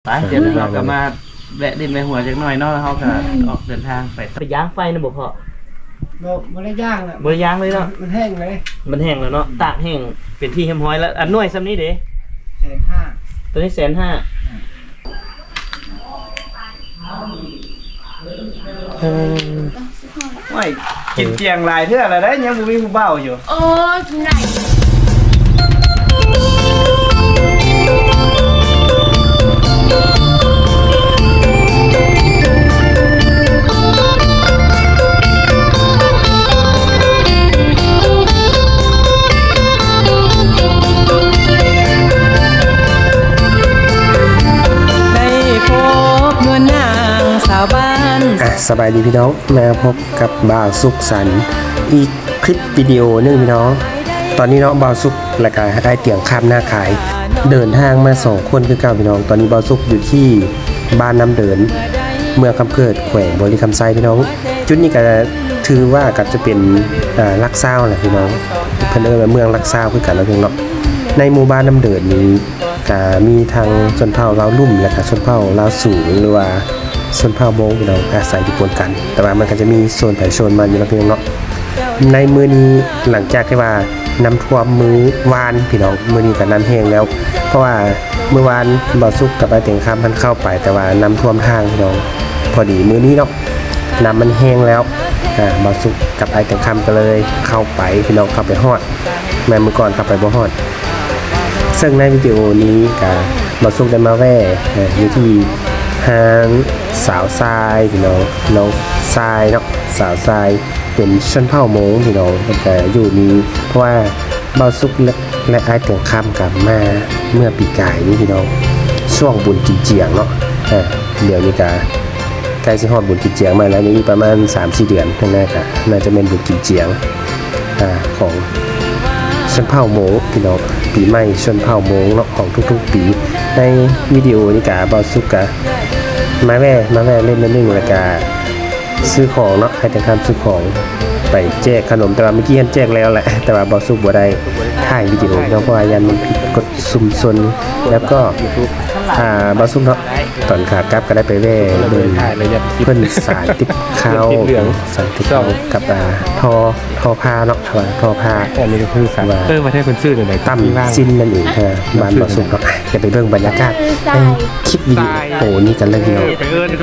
ໄປ ດຽວເຮົາກໍມາແວະຫຼິ້ນແວະຫົວຈັກໜ້ອຍເນາະ ແລ້ວເຮົາກໍອອກເດີນທາງໄປຕໍ່. ໄປຢາງໄຟນຳບໍ່ພໍ່? ບໍ່ ບໍ່ໄດ້ຢາງແລ້ວ ບໍ່ໄດ້ຢາງເລີຍເນາະ. ມັນແຫ້ງເລີຍ ມັນແຫ້ງແລ້ວເນາະ ຕາກແຫ້ງເປັນທີ່ຮຽບຮ້ອຍແລ້ວ. ອັນໜ່ວຍຊ່ຳນີ້ເດ? ແສນຫ້າ. ໂຕນີ້ແສນຫ້າ. ເອີ ໂອ້ຍ ກິນຈຽງຫຼາຍເທື່ອແລ້ວເດ້ ຍັງບໍ່ມີຜູ້ບ່າວຢູ່. ໂອ້ຍ ກິນຫຼາຍ. ໄດ້ພົບນວນນາງສາວບ້ານ. ອ່ະ ສະບາຍດີພີ່ນ້ອງ ມາພົບກັບບ່າວສຸກສັນອີກຄລິບວິດີໂອໜຶ່ງພີ່ນ້ອງ. ຕອນນີ້ເນາະ ບ່າວສຸກ ແລະກະອ້າຍຕຽງຄຳນາຄາຍ ເດີນທາງມາສອງຄົນຄືເກົ່າພີ່ນ້ອງ. ຕອນນີ້ບ່າວສຸກຢູ່ທີ່ບ້ານນ້ຳເດີນ ເມືອງຄຳເກີດ ແຂວງບໍລິຄຳໄຊພີ່ນ້ອງ. ຈຸດນີ້ກະຖືວ່າກະຈະເປັນ ເອີ ຫຼັກຊາວແຫຼະພີ່ນ້ອງ ເພິ່ນເອີ້ນວ່າເມືອງຫຼັກຊາວຄືກັນເນາະພີ່ນ້ອງເນາະ. ໃນໝູ່ບ້ານນ້ຳເດີນນີ້ ກະມີທັງຊົນເຜົ່າລາວລຸ່ມ ແລະກະຊົນເຜົ່າລາວສູງ ຫຼືວ່າຊົນເຜົ່າມົ້ງພີ່ນ້ອງ ອາໄສຢູ່ປົນກັນ ແຕ່ວ່າມັນກະຈະມີໂຊນໃຜໂຊນມັນຢູ່ເນາະພີ່ນ້ອງເນາະ. ໃນມື້ນີ້ ຫຼັງຈາກທີ່ວ່ານ້ຳຖ້ວມມື້ວານພີ່ນ້ອງ ມື້ນີ້ກະນ້ຳແຫ້ງແລ້ວ ເພາະວ່າມື້ວານບ່າວສຸກກັບອ້າຍຕຽງຄຳຫັ້ນເຂົ້າໄປ ແຕ່ວ່ານ້ຳຖ້ວມທາງພີ່ນ້ອງ. ພໍດີມື້ນີ້ເນາະ ນ້ຳມັນແຫ້ງແລ້ວ ອາ ບ່າວສຸກກັບອ້າຍຕຽງຄຳກໍເລີຍເຂົ້າໄປພີ່ນ້ອງ ເຂົ້າໄປຮອດ ແມ່ນມື້ກ່ອນເຂົ້າໄປບໍ່ຮອດ. ເຊິ່ງໃນວິດີໂອນີ້ກະບ່າວສຸກໄດ້ມາແວ່ ເອີ ຢູ່ທີ່ຮ້ານສາວຊາຍພີ່ນ້ອງ ນ້ອງຊາຍເນາະ ສາວຊາຍເປັນຊົນເຜົ່າມົ້ງພີ່ນ້ອງ ເພິ່ນກະຢູ່ນີ້ ເພາະວ່າບ່າວສຸກ ແລະ ແລະ ອ້າຍຕຽງຄຳກະມາເມື່ອປີກາຍນີ້ພີ່ນ້ອງ ຊ່ວງບຸນກິນຈຽງເນາະ. ອາ ດຽວນີ້ກະໃກ້ຊິຮອດບຸນກິນຈຽງມາແລ້ວ ຍັງອີກປະມານສາມສີ່ເດືອນຂ້າງໜ້າກະໜ້າຈະແມ່ນບຸນກິນຈຽງ ອາ ຂອງຊົນເຜົ່າມົ້ງພີ່ນ້ອງ ປີໃໝ່ຊົນເຜົ່າມົ້ງເນາະ ຂອງທຸກໆປີ. ໃນວິດີໂອນີ້ກະບ່າວສຸກກະມາແວ່ ມາແວ່ເລ່ນໜ້ອຍໜຶ່ງ ແລ້ວກະ ຊື້ຂອງເນາະ ໃຫ້ແຕ່ຄຳຊື້ຂອງໄປແຈກຂະໜົມ ແຕ່ວ່າມື້ກີ້ຫັ້ນແຈກແລ້ວແຫຼະ ແຕ່ວ່າບ່າວສຸກບໍ່ໄດ້ຖ່າຍວິດີໂອເນາະ ເພາະວ່າຢ້ານມັນຜິດກົດຊຸມຊົນ. ແລ້ວກໍ ອ່າ ບ່າວສຸກເນາະ ຕອນຂາກັບກໍໄດ້ໄປແວ່ເບິ່ງເພິ່ນສານຕິບເຂົ້າ ສານຕິບເຂົ້າກັບ ອ່າ ທໍ່ ທໍ່ຜ້າເນາະ ວ່າທໍ່ຜ້າ ອັນນີ້ກໍຄືສານ ວ່າ ເອີ ວ່າແທ້ເພິ່ນຊື່ແນວໃດ ຕຳຊິ້ນນັ້ນເອງ ເອີ ບ້ານບ່າວສຸກເນາະ. ຈະໄປເບິ່ງບັນຍາກາດໃນຄລິບວິດີໂອນີ້ກັນເລີຍພີ່ນ້ອງ. ເອີ ໄປເອີ້ນ ເ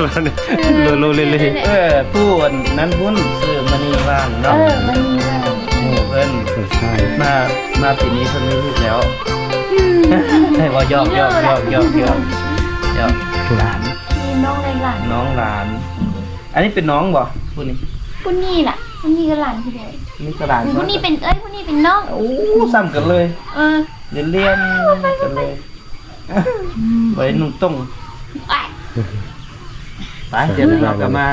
ອີ ຜູ້ນັ້ນພຸ້ນຊື່ມະນີວານເນາະ ເອີ ມະນີວານ ໝູ່ເພິ່ນ ເອີ ໃຊ່ ມາ ມາປີນີ້ເພິ່ນມີລູກແລ້ວ ອືມ ເວົ້າຢອກໆໆໆ ຢອກ ຫຼານ ມີນ້ອງ ແລະ ຫຼານ ນ້ອງຫຼານ. ອັນນີ້ເປັນນ້ອງບໍ່ ຜູ້ນີ້? ຜູ້ນີ້ລະ ຜູ້ນີ້ກໍຫຼານຜູ້ດຽວ ນີ້ກໍຫຼານ ຜູ້ນີ້ເປັນເອື້ອຍ ຜູ້ນີ້ເປັນນ້ອງ. ໂອ້ ສ່ຳກັນເລີຍ ເອີ ລຽນໆກັນເລີຍ. ໄວ້ນຸ່ງຕົງ ໄປ ດຽວເຮົາກໍມາ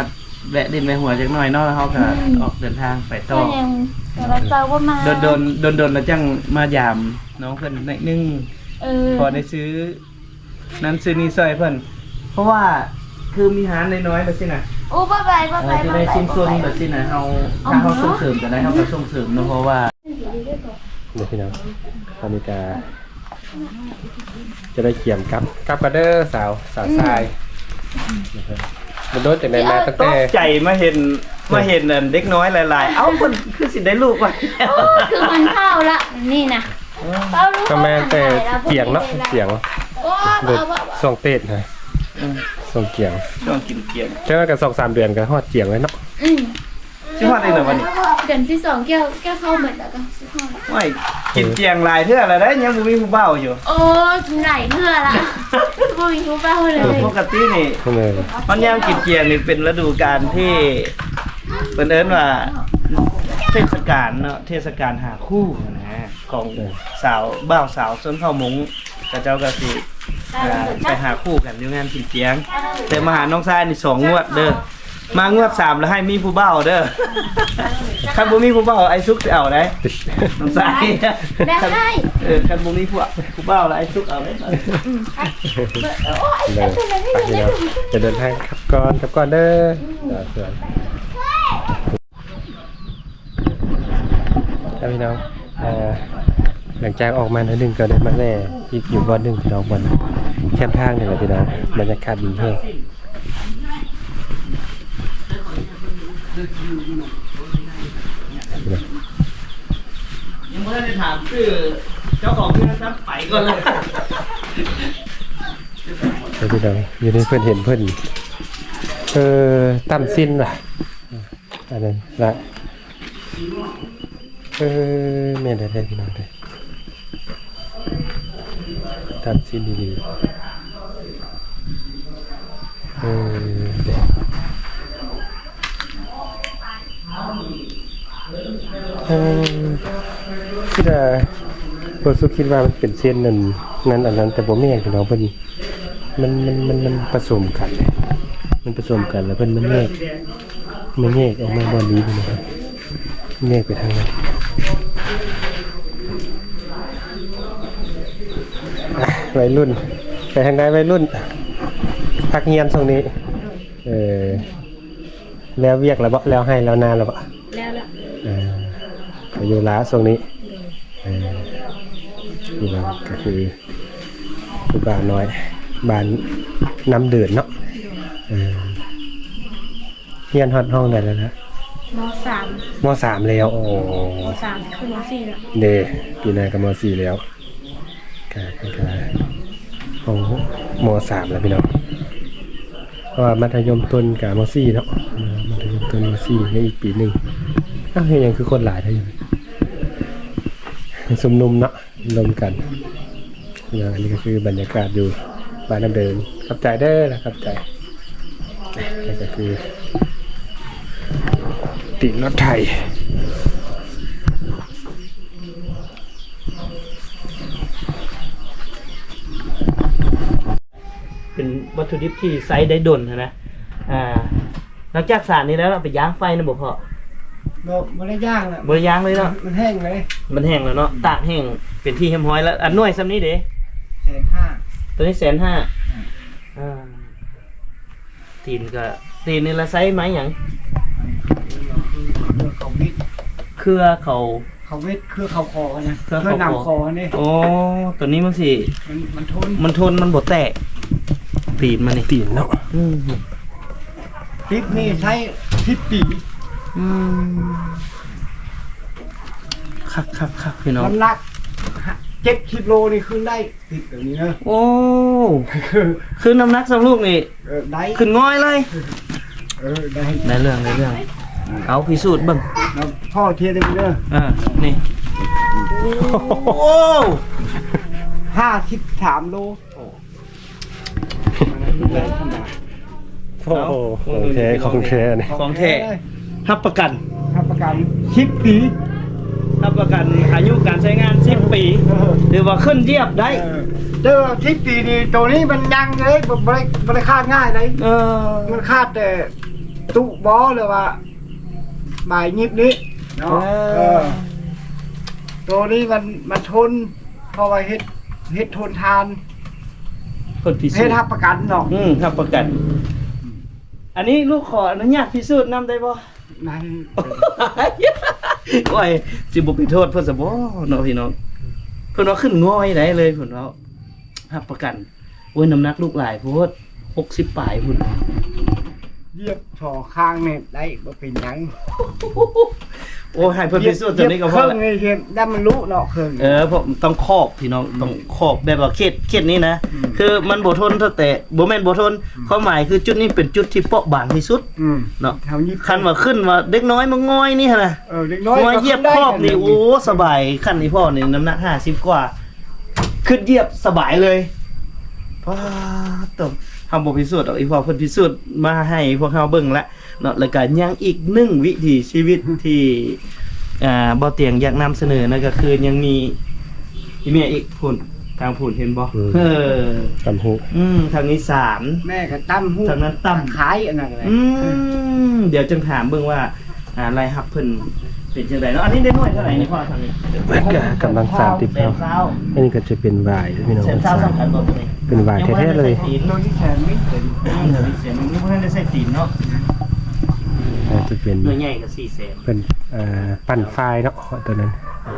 ແວະຫຼິ້ນແວະຫົວຈັກໜ້ອຍເນາະ ແລ້ວເຮົາກໍອອກເດີນທາງໄປຕໍ່. ແຕ່ວ່າເຊົາບໍ່ມາ ດົນໆ ດົນໆ ແລ້ວຈັ່ງມາຢາມນ້ອງເພິ່ນໜ້ອຍໜຶ່ງ ເອີ ພໍໄດ້ຊື້ນັ້ນຊື້ນີ້ຊ່ອຍເພິ່ນ ເພາະວ່າຄືມີຮ້ານນ້ອຍໆ ແບບຊີ້ນະ. ໂອ້ ບໍ່ໄປ ບໍ່ໄປ ຢູ່ໃນຊຸມຊົນແບບຊີ້ນະ ເຮົາ ຖ້າເຮົາສົ່ງເສີມກໍໄດ້ ເຮົາກໍສົ່ງເສີມເນາະ ເພາະວ່າ ນີ້ພີ່ນ້ອງ ຕອນນີ້ກະຈະໄດ້ກຽມກັບ ກັບກັນເດີສາວ ສາວຊາຍ. ອືມ ໂດນໆ ຈັ່ງໄດ້ມາຕັ້ງແຕ່ ຕົກໃຈມາເຫັນ ມາເຫັນອັນເດັກນ້ອຍຫຼາຍໆ ເອົ້າ ເພິ່ນຄືຊິໄດ້ລູກວ່າ ໂອ້ ຄືມັນເຖົ້າລະນີ້ນະ ເອີ ກໍມາແຕ່ຈຽງເນາະ ຈຽງ ໂອ້ ເອົາ ເອົາ ເອົາ ຊ່ວງເຕດນະ ອືມ ຊ່ວງຈຽງ ຊ່ວງກິນຈຽງ ແຕ່ວ່າກໍສອງສາມເດືອນກໍຮອດຈຽງແລ້ວເນາະ. ອືມ ຊິຮອດໄດ້ແລ້ວວະນີ້ ເດືອນທີສອງ ກ່ຽວ ກ່ຽວເຂົ້າໝົດແລ້ວກໍຊິຮອດ. ໂອ້ຍ ກິນຈຽງຫຼາຍເທື່ອແລ້ວເດ້ ຍັງບໍ່ມີຜູ້ບ່າວຢູ່. ໂອ້ຍ ກິນຫຼາຍເທື່ອລະ ບໍ່ມີຜູ້ບ່າວເລີຍ. ເອີ ປົກກະຕິນີ້ ເອີ ມັນຍາມກິນຈຽງນີ້ເປັນລະດູການທີ່ເພິ່ນເອີ້ນວ່າເທດສະການເນາະ ເທດສະການຫາຄູ່ຫັ້ນນະ ຂອງ ເອີ ສາວ ບ່າວສາວຊົນເຜົ່າມົ້ງ ເຂົາເຈົ້າກໍຊິ ອ່າ ໄປຫາຄູ່ກັນຢູ່ງານກິນຈຽງ. ແຕ່ມາຫານ້ອງຊາຍນີ້ສອງງວດເດີ ມາງວດສາມແລ້ວໃຫ້ມີຜູ້ບ່າວເດີ. ຄັນບໍ່ມີຜູ້ບ່າວ ອ້າຍສຸກຊິເອົາໃດ໋ ນ້ອງຊາຍ. ໄດ້ ເອີ ຄັນບໍ່ມີຜູ້ ຜູ້ບ່າວແລ້ວ ອ້າຍສຸກເອົາໃດ໋. ອືມ ໄປ ໂອ້ຍ ໄປ ໄປ ໄປ ໄປ ຈະເດີນທາງກັບກ່ອນ ກັບກ່ອນເດີ. ອືມ ເຈົ້າພີ່ນ້ອງ ເອີ ຫຼັງຈາກອອກມາໜ້ອຍໜຶ່ງກໍໄດ້ມາແວ່ອີກຢູ່ບ່ອນໜຶ່ງພີ່ນ້ອງ ບ່ອນ ແຄມທາງນີ້ແຫຼະພີ່ນ້ອງ ບັນຍາກາດດີແຮງ. ຍັງບໍ່ທັນໄດ້ຖາມຊື່ເຈົ້າຂອງເຮືອນຊ້ຳ ໄປກ່ອນເລີຍ. ເອີ ພີ່ນ້ອງ ຢູ່ໃນເພິ່ນເຫັນເພິ່ນ ເອີ ຕຳຊີ້ນວ່າ ອັນນັ້ນລະ ເອີ ແມ່ນແທ້ໆ ພີ່ນ້ອງເດີ ຕຳຊີ້ນອີ່ຫຼີ. ເອີ ເອີ ຄິດວ່າ ເພິ່ນສຸຄິດວ່າມັນເປັນເສັ້ນນັ້ນ ນັ້ນ ອັນນັ້ນ ແຕ່ບໍ່ແມ່ນ ພີ່ນ້ອງ ເພິ່ນ ມັນ ມັນ ມັນ ມັນປະສົມກັນ ມັນປະສົມກັນ ແລ້ວເພິ່ນມາແຍກ ມາແຍກອອກມາບ່ອນນີ້ ພີ່ນ້ອງ ແຍກໄປທາງນັ້ນ. ອ່ະ ໄວລຸ້ນ ໄປທາງໃດໄວລຸ້ນ? ພັກຮຽນຊ່ວງນີ້ ເອີ ແລ້ວວຽກແລ້ວບໍ? ແລ້ວໄຮ່ແລ້ວນາແລ້ວບໍ? ແລ້ວແລ້ວ ເອີ ໄປຢູ່ລາຊ່ວງນີ້ ໂດຍ ເອີ ຢູ່ລາກໍຄື ຢູ່ບ້ານນ້ອຍ ບ້ານນ້ຳເດີນເນາະ ໂດຍ ເອີ ຮຽນຮອດຫ້ອງໃດແລ້ວນະ? ມໍສາມ ມໍສາມແລ້ວ ໂອ້ ມໍສາມຂຶ້ນມໍສີ່ແລ້ວ ເດ້ ປີໜ້າກໍມໍສີ່ແລ້ວ ກະ ກະ ກະ ໂອ້ ມໍສາມແລ້ວພີ່ນ້ອງ ເພາະວ່າມັດທະຍົມຕົ້ນກະມໍສີ່ເນາະ ມັດທະຍົມຕົ້ນມໍສີ່ ຍັງອີກປີໜຶ່ງ. ອ້າວ ເຮັດຫຍັງຄືຄົນຫຼາຍແທ້? ຊຸມນຸມເນາະ ລົມກັນ. ພີ່ນ້ອງ ອັນນີ້ກໍຄືບັນຍາກາດຢູ່ບ້ານນ້ຳເດີນ ຂອບໃຈເດີ ຂອບໃຈ. ນີ້ກໍຄືຕີນລົດໄຖ ເປັນວັດຖຸດິບທີ່ໃຊ້ໄດ້ດົນຫັ້ນນະ. ອ່າ ນອກຈາກສານນີ້ແລ້ວ ເນາະ ໄປຢ່າງໄຟນຳບໍ່ພໍ່? ບໍ່ ບໍ່ໄດ້ຢ່າງແລ້ວ ບໍ່ໄດ້ຢ່າງເລີຍເນາະ ມັນແຫ້ງເລີຍ ມັນແຫ້ງແລ້ວເນາະ ອືມ ຕາກແຫ້ງເປັນທີ່ຮຽບຮ້ອຍແລ້ວ. ອັນໜ່ວຍຊ່ຳນີ້ເດ? ແສນຫ້າ ໂຕນີ້ແສນຫ້າ ອືມ ອ່າ ຕີນກໍ ຕີນນີ້ລະໃຊ້ໄມ້ຫຍັງ? ເຄືອເຂົາ ເຄືອເຂົາ ເຂົາເວັດ ເຄືອເຂົາຂໍນະ ເຄືອເຂົາຂໍ ເຄືອໜາມຂໍນີ້. ໂອ້ ໂຕນີ້ມັນຊິ ມັນ ມັນທົນ ມັນທົນ ມັນບໍ່ແຕກ ຕີນມັນນີ້ ຕີນເນາະ ອືມ ຕິບນີ້ໃຊ້ສິບປີ ອືມ ຄັກໆໆ ພີ່ນ້ອງ ນ້ຳໜັກເຈັດສິບໂລນີ້ຂຶ້ນໄດ້ ຕິດແບບນີ້ເດີ. ໂອ້ ຄືນ້ຳໜັກສ່ຳລູກນີ້ ເອີ ໄດ້ ຂຶ້ນງ່ອຍເລີຍ. ເອີ ໄດ້ ໄດ້ເລື່ອງ ໄດ້ເລື່ອງ ອືມ ເອົາພິສູດເບິ່ງ ແລ້ວພໍ່ທຽບໄດ້ເດີ. ເອີ ນີ້ ໂອ້ ຫ້າສິບສາມໂລ. ໂອ້ ຂອງແທ້ ຂອງແທ້ນີ້ ຂອງແທ້ ຮັບປະກັນ ຮັບປະກັນສິບປີ ຮັບປະກັນອາຍຸການໃຊ້ງານສິບປີ ເອີ ຖືວ່າຂຶ້ນຢຽບໄດ້. ເອີ ແຕ່ວ່າສິບປີນີ້ ໂຕນີ້ມັນຍັງເດ້ ບໍ່ ບໍ່ໄດ້ ບໍ່ໄດ້ຂາດງ່າຍເດ້. ເອີ ມັນຂາດແຕ່ຕຸບໍ ຫຼືວ່າບາຍຫຍິບນີ້ເນາະ. ເອີ ເອີ ໂຕນີ້ມັນ ມັນທົນ ເພາະວ່າເຮັດ ເຮັດທົນທານ ເພິ່ນພິສູດ ເຮັດຮັບປະກັນເນາະ. ອືມ ຮັບປະກັນ. ອັນນີ້ລູກຂໍອະນຸຍາດພິສູດນຳໄດ້ບໍ່? ໄດ້. ໂອ້ຍ ຊິບໍ່ໄປໂທດເພິ່ນຊະບໍ່ເນາະ ພີ່ນ້ອງ. ເພິ່ນວ່າຂຶ້ນງ່ອຍໄດ້ເລີຍ ເພິ່ນເວົ້າ ຮັບປະກັນ. ໂອ້ຍ ນ້ຳໜັກລູກຫຼາຍໂພດ ຫົກສິບປາຍພຸ້ນ. ຢຽບສອງຂ້າງນີ້ໄດ້ ບໍ່ເປັນຫຍັງ. ໂອ້ຍ ໃຫ້ເພິ່ນພິສູດຕົວນີ້ກໍພໍລະ. ຢຽບເຄິ່ງນີ້ ຢ້ານມັນລຸເນາະ ເຄິ່ງ. ເອີ ເພາະຕ້ອງຂອບພີ່ນ້ອງ ອືມ ຕ້ອງຂອບແບບວ່າເຂດ ເຂດນີ້ນະ ອືມ ຄືມັນບໍ່ທົນ ແຕ່ ບໍ່ແມ່ນບໍ່ທົນ ອືມ ຄວາມໝາຍຄືຈຸດນີ້ເປັນຈຸດທີ່ເປາະບາງທີ່ສຸດ ອືມ ເນາະ. ຄັນວ່າຂຶ້ນວ່າເດັກນ້ອຍມາງ່ອຍນີ້ຫັ້ນນະ ເອີ ເດັກນ້ອຍ ງ່ອຍຢຽບຂອບນີ້ ໂອ້ ສະບາຍ. ຄັນອີ່ພໍ່ນີ້ນ້ຳໜັກຫ້າສິບກວ່າ ຂຶ້ນຢຽບສະບາຍເລີຍ. ປາດໂທ້ ເຮົາບໍ່ພິສູດດອກ ອີ່ພໍ່ເພິ່ນພິສູດມາໃຫ້ພວກເຮົາເບິ່ງລະເນາະ. ແລ້ວກະຍັງອີກໜຶ່ງວິຖີຊີວິດທີ່ ອ່າ ບ່າວຕຽງຢາກນຳສະເໜີ ນັ້ນກໍຄືຍັງມີອີ່ແມ່ອີກພຸ້ນ ທາງພຸ້ນເຫັນບໍ່? ອືມ ເອີ ຕຳຫູກ ອືມ ທາງນີ້ສາມ ແມ່ກໍຕຳຫູກ ທາງນັ້ນຕຳ ຂາຍອັນນັ້ນແຫຼະ. ອືມ ດຽວຈຶ່ງຖາມເບິ່ງວ່າ ອ່າ ລາຍຮັບເພິ່ນເປັນຈັ່ງໃດເນາະ. ອັນນີ້ໄດ້ໜ່ວຍເທົ່າໃດນີ້ພໍ່ ທາງນີ້? ກະກຳລັງສາມຕິດເອົາ. ອັນນີ້ກໍຈະເປັນຫວາຍພີ່ນ້ອງ ເປັນຫວາຍແທ້ໆເລີຍ. ໂຕນີ້ແສນໜຶ່ງ ໂຕນີ້ແສນໜຶ່ງ ຍັງບໍ່ທັນໄດ້ໃສ່ຕີນເນາະ. ອາດຈະເປັນ ໜ່ວຍໃຫຍ່ກໍສີ່ແສນ ເພິ່ນ ເອີ ປັ່ນຝ້າຍເນາະ ໂຕນັ້ນ. ເອີ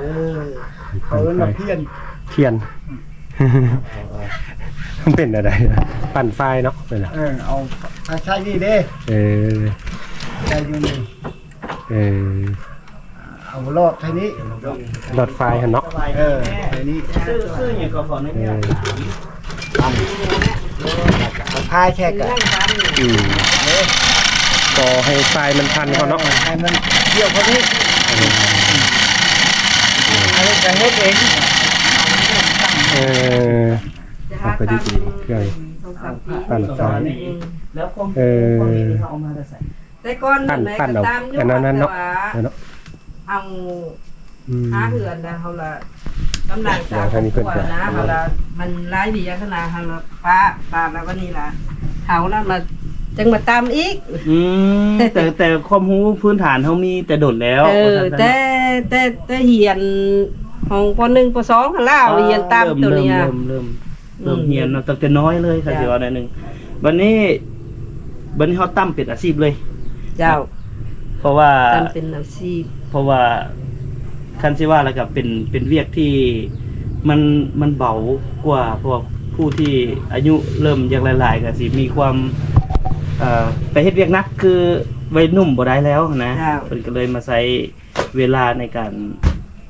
ປັ່ນຝ້າຍ ຂຽນ ຂຽນ ອືມ ເອີ ເອີ ມັນເປັນແນວໃດ? ປັ່ນຝ້າຍເນາະ ເອີ ເອົາໃສ່ນີ້ເດ້ ເອີ ໃສ່ຢູ່ນີ້ ເອີ ເອົາຫຼອດໃສ່ນີ້ ຫຼອດຝ້າຍຫັ້ນເນາະ ເອີ ໃສ່ນີ້ ຊື່ ຊື່ຫຍັງກໍຂໍອະນຸຍາດ ເອີ ປັ່ນ ຝ້າຍແທ້ກະ ອືມ ກໍໃຫ້ຝ້າຍມັນພັນກ່ອນເນາະ ເອີ ໃຫ້ມັນດຽວເທົ່ານີ້ ເອີ ອັນນີ້ກໍເຮັດເອງ ເອີ ເອົາໄປດີໆ ເຄື່ອງ ປັ່ນຝ້າຍ ເອີ ແຕ່ກ່ອນນັ້ນແມ່ກໍຕາມຢູ່ ອັນນັ້ນເນາະ ແຕ່ວ່າເນາະ ເອົາ ອືມ ຫາເຮືອນນະ ເຮົາລະກຳລັງສາວຄົວນະ ເຮົາລະມັນຫຼາຍວຽກນະ ເຮົາລະປະ ປະແລ້ວວັນນີ້ລະເຮົາລະມາ ຈັ່ງມາຕຳອີກ ອືມ ແຕ່ ແຕ່ຄວາມຮູ້ພື້ນຖານເຮົາມີແຕ່ດົນແລ້ວ ເອີ ວ່າຊັ້ນ ແຕ່ ແຕ່ ແຕ່ຮຽນຫ້ອງ ປໍໜຶ່ງ ປໍສອງ ຫັ້ນລະ ອ່າ ຮຽນຕຳໂຕນີ້ ເລີ່ມ ເລີ່ມ ເລີ່ມ ເລີ່ມຮຽນເນາະ ຕັ້ງແຕ່ນ້ອຍເລີຍ ຄັນຊິເວົ້າແນວໜຶ່ງ ບັດນີ້ ບັດນີ້ເຮົາຕຳເປັນອາຊີບເລີຍ ເຈົ້າ ເພາະວ່າ ຕຳເປັນອາຊີບ ເພາະວ່າ ຄັນຊິວ່າແລ້ວກໍເປັນ ເປັນວຽກທີ່ມັນ ມັນເບົາກວ່າພວກຜູ້ທີ່ອາຍຸເລີ່ມຢາກຫຼາຍໆ ກໍຊິມີຄວາມ ເອີ ໄປເຮັດວຽກໜັກຄືໄວໜຸ່ມບໍ່ໄດ້ແລ້ວນະ ເຈົ້າ ເພິ່ນກໍເລີຍມາໃຊ້ເວລາໃນການ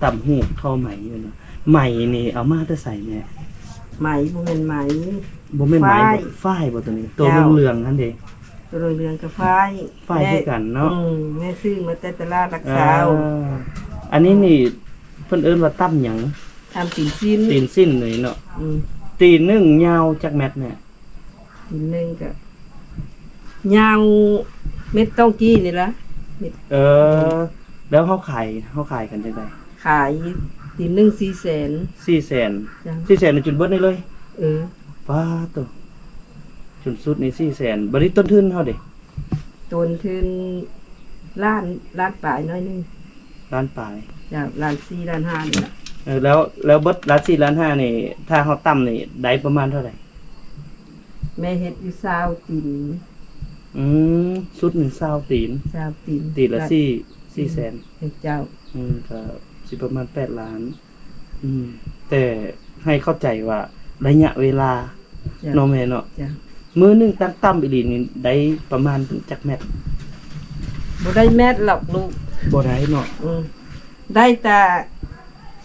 ຕຳຫູກທໍໄໝຢູ່ເນາະ ໄໝນີ້ເອົາມາແຕ່ໃສແມ່? ໄໝບໍ່ແມ່ນໄໝ ບໍ່ແມ່ນໄໝ ຝ້າຍ ຝ້າຍບໍ່ໂຕນີ້ ໂຕເຫຼືອງໆຫັ້ນເດ? ໂຕເຫຼືອງໆກໍຝ້າຍ ຝ້າຍຄືກັນເນາະ ອືມ ແມ່ຊື້ມາແຕ່ຕະຫຼາດຫຼັກຊາວ ເອີ ອັນນີ້ນີ້ ເພິ່ນເອີ້ນວ່າຕຳຫຍັງ? ຕຳຕີນສິ້ນ ຕີນສິ້ນນີ້ເນາະ ອືມ ຕີນໜຶ່ງຍາວຈັກແມັດແມ່? ຕີນໜຶ່ງກໍຍາວເມັດຕ້ອງກີ້ນີ້ລະ ເອີ ແລ້ວເຮົາຂາຍ ເຮົາຂາຍກັນຈັ່ງໃດ? ຂາຍຕີນໜຶ່ງສີ່ແສນ ສີ່ແສນ ເຈົ້າ ສີ່ແສນນີ້ຈົນເບິດນີ້ເລີຍ? ເອີ ປາດໂຕ ຈົນສຸດນີ້ສີ່ແສນ ບັດນີ້ຕົ້ນທຶນເຮົາເດ? ຕົ້ນທຶນລ້ານ ລ້ານປາຍໜ້ອຍໜຶ່ງ ລ້ານປາຍ ເຈົ້າ ລ້ານສີ່ ລ້ານຫ້ານີ້ລະ ເອີ ແລ້ວ ແລ້ວເບິດລ້ານສີ່ ລ້ານຫ້ານີ້ ຖ້າເຮົາຕຳນີ້ໄດ້ປະມານເທົ່າໃດ? ແມ່ເຮັດຢູ່ຊາວຕີນ ອືມ ຊຸດໜຶ່ງຊາວຕີນ ຊາວຕີນ ຕີນລະສີ່ ສີ່ແສນ ເຈົ້າ ອືມ ກໍຊິປະມານແປດລ້ານ ອືມ ແຕ່ໃຫ້ເຂົ້າໃຈວ່າໄລຍະເວລາ ເຈົ້າ ເນາະແມ່ເນາະ ເຈົ້າ ມື້ໜຶ່ງຕັ້ງຕ່ຳອີ່ຫຼີນີ້ໄດ້ປະມານຈັກແມັດ? ບໍ່ໄດ້ແມັດຫຼອກລູກ ບໍ່ໄດ້ເນາະ ອືມ ໄດ້ແຕ່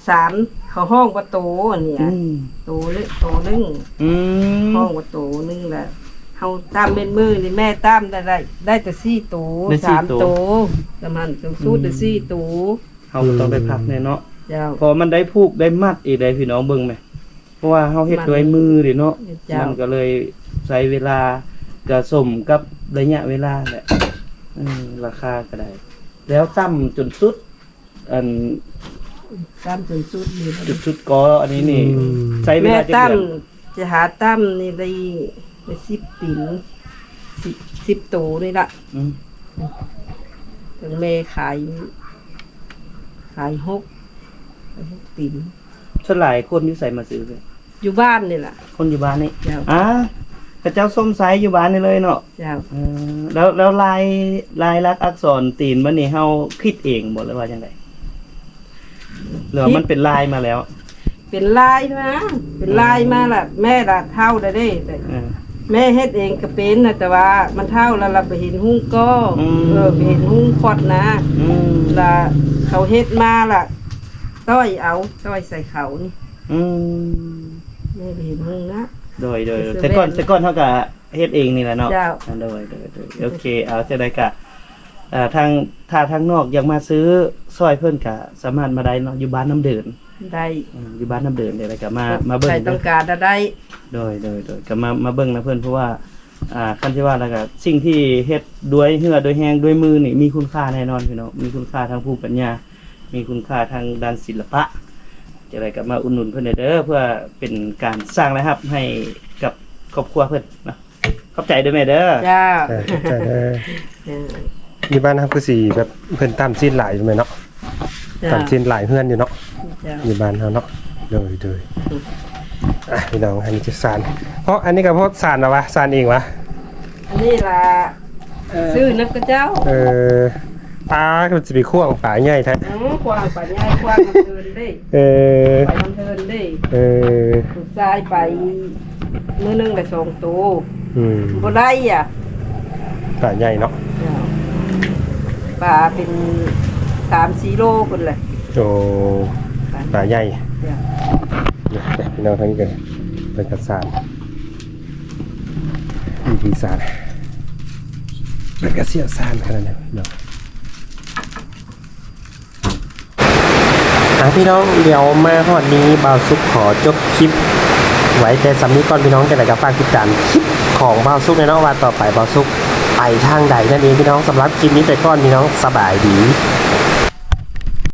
ສາມ ເຂົາຮ້ອງວ່າໂຕອັນນີ້ ອືມ ໂຕເລັກໂຕໜຶ່ງ ອືມ ຮ້ອງວ່າໂຕໜຶ່ງລະ ເຮົາຕຳເປັນມື້ນີ້ ແມ່ຕຳໄດ້ ໄດ້ ໄດ້ແຕ່ສີ່ໂຕ ໄດ້ສີ່ໂຕ ສາມໂຕ ປະມານສູງສຸດໄດ້ ອືມ ສີ່ໂຕ ເຮົາກໍຕ້ອງໄດ້ພັກແດ່ເນາະ ເຈົ້າ ເພາະມັນໄດ້ຜູກໄດ້ມັດອີກເດ້ພີ່ນ້ອງ ເບິ່ງແມະ ເພາະວ່າເຮົາເຮັດດ້ວຍມືເດ້ເນາະ ເຈົ້າ ມັນກໍເລີຍໃຊ້ເວລາ ກະສົມກັບໄລຍະເວລາແຫຼະ ເອີ ລາຄາກໍໄດ້ ແລ້ວຕ່ຳຈົນສຸດ ອັນ ຕ່ຳຈົນສຸດນີ້ ຈຸດສຸດກໍອັນນີ້ນີ້ ອືມ ໃຊ້ເວລາຈັກເດືອນ? ແມ່ຕ່ຳ ຈະຫາຕ່ຳນີ້ໄດ້ ໄດ້ສິບປີ ສິບ ສິບໂຕນີ້ລະ ອືມ ເຖິງແມ່ຂາຍ ຂາຍຫົກ ຂາຍຫົກປີ ສ່ວນຫຼາຍຄົນຢູ່ໃສມາຊື້? ຢູ່ບ້ານນີ້ລະ ຄົນຢູ່ບ້ານນີ້ ເຈົ້າ ອ່າ ເຂົາເຈົ້າຊົມໃຊ້ຢູ່ບ້ານນີ້ເລີຍເນາະ ເຈົ້າ ເອີ ແລ້ວ ແລ້ວລາຍ ລາຍລັກອັກສອນຕີນມັນນີ້ເຮົາຄິດເອງບໍ່ ຫຼືວ່າຈັ່ງໃດ? ຫຼືວ່າມັນເປັນລາຍມາແລ້ວ? ເປັນລາຍມາ ເປັນລາຍມາລະ ອືມ ແມ່ລະເຖົ້າແລ້ວເດ້ ເອີ ແມ່ເຮັດເອງກໍເປັນນະ ແຕ່ວ່າມັນເຖົ້າແລ້ວລະບໍ່ເຫັນຮຸ່ງກໍ ອືມ ເອີ ບໍ່ເຫັນຮຸ່ງຄອດນະ ອືມ ລະເຂົາເຮັດມາລະ ຕ້ອຍເອົາ ຕ້ອຍໃສ່ເຂົານີ້ ອືມ ແມ່ບໍ່ເຫັນຮຸ່ງນະ ໂດຍ ໂດຍ ແຕ່ກ່ອນ ແຕ່ກ່ອນເຮົາກະ ເຮັດເອງນີ້ແຫຼະເນາະ ເຈົ້າ ອ່າ ໂດຍ ໂດຍ ໂດຍ ອືມ ໂອເຄ ເອົາ ຈັ່ງໃດກະ ເອີ ທາງ ຖ້າທາງນອກຢາກມາຊື້ຊ່ອຍເພິ່ນກະສາມາດມາໄດ້ເນາະ ຢູ່ບ້ານນ້ຳເດີນ ໄດ້ ເອີ ຢູ່ບ້ານນ້ຳເດີນ ຈັ່ງໃດກະມາ ມາເບິ່ງ ໃຜຕ້ອງການລະໄດ້ ໂດຍ ໂດຍ ໂດຍ ກະມາ ມາເບິ່ງນຳເພິ່ນ ເພາະວ່າ ອ່າ ຄັນຊິວ່າແລ້ວກະ ສິ່ງທີ່ເຮັດດ້ວຍເຫື່ອດ້ວຍແຮງດ້ວຍມືນີ້ ມີຄຸນຄ່າແນ່ນອນພີ່ນ້ອງ ມີຄຸນຄ່າທາງພູມປັນຍາ ມີຄຸນຄ່າທາງດ້ານສິລະປະ ຈັ່ງໃດກໍມາອຸດໜູນເພິ່ນແດ່ເດີ ເພື່ອເປັນການສ້າງລາຍຮັບໃຫ້ກັບຄອບຄົວເພິ່ນເນາະ. ຂອບໃຈເດີແມ່ເດີ. ເຈົ້າ ເຈົ້າ ຂອບໃຈເດີ. ເຈົ້າ ຢູ່ບ້ານເຮົາຄືຊິແບບເພິ່ນຕຳຊີ້ນຫຼາຍຢູ່ແມ່ເນາະ. ເຈົ້າ ຕຳຊີ້ນຫຼາຍເຮືອນຢູ່ເນາະ. ເຈົ້າ ຢູ່ບ້ານເຮົາເນາະ. ໂດຍ ໂດຍ. ອ່ະ ພີ່ນ້ອງ ອັນນີ້ຈະສານ ເພາະອັນນີ້ກໍເພາະສານລະວະ ສານເອງວະ. ອັນນີ້ລະ ເອີ ຊື້ນຳເຂົາເຈົ້າ. ເອີ ປາ ມັນຊິໄປຂວ້າງປາໃຫຍ່ແທ້. ເອີ ຂວ້າງປາໃຫຍ່ ຂວ້າງນຳເທີນເດ້. ເອີ ໄປນຳເທີນເດ້. ເອີ ລູກຊາຍໄປ ມື້ໜຶ່ງໄດ້ສອງໂຕ ອືມ ບໍ່ໄດ້ອະ ປາໃຫຍ່ເນາະ ເຈົ້າ ປາເປັນສາມສີ່ໂລພຸ້ນແຫຼະ ໂອ້ ປາໃຫຍ່ ປາໃຫຍ່ ເຈົ້າ ນີ້ ພີ່ນ້ອງ ທາງນີ້ກໍເພິ່ນກໍສານ ວິທີສານ ເພິ່ນກໍຊ່ຽວຊານຂະໜາດນັ້ນເນາະ. ອ່າ ພີ່ນ້ອງ ດຽວມາຮອດນີ້ ບ່າວສຸກຂໍຈົບຄລິບໄວ້ແຕ່ສ່ຳນີ້ກ່ອນ ພີ່ນ້ອງ ຈັ່ງໃດກໍຝາກຕິດຕາມຄລິບຂອງບ່າວສຸກແດ່ເນາະ ວ່າຕໍ່ໄປບ່າວສຸກໄປທາງໃດນັ້ນເອງ ພີ່ນ້ອງ. ສຳລັບຄລິບນີ້ໄປກ່ອນ ພີ່ນ້ອງ ສະບາຍດີ.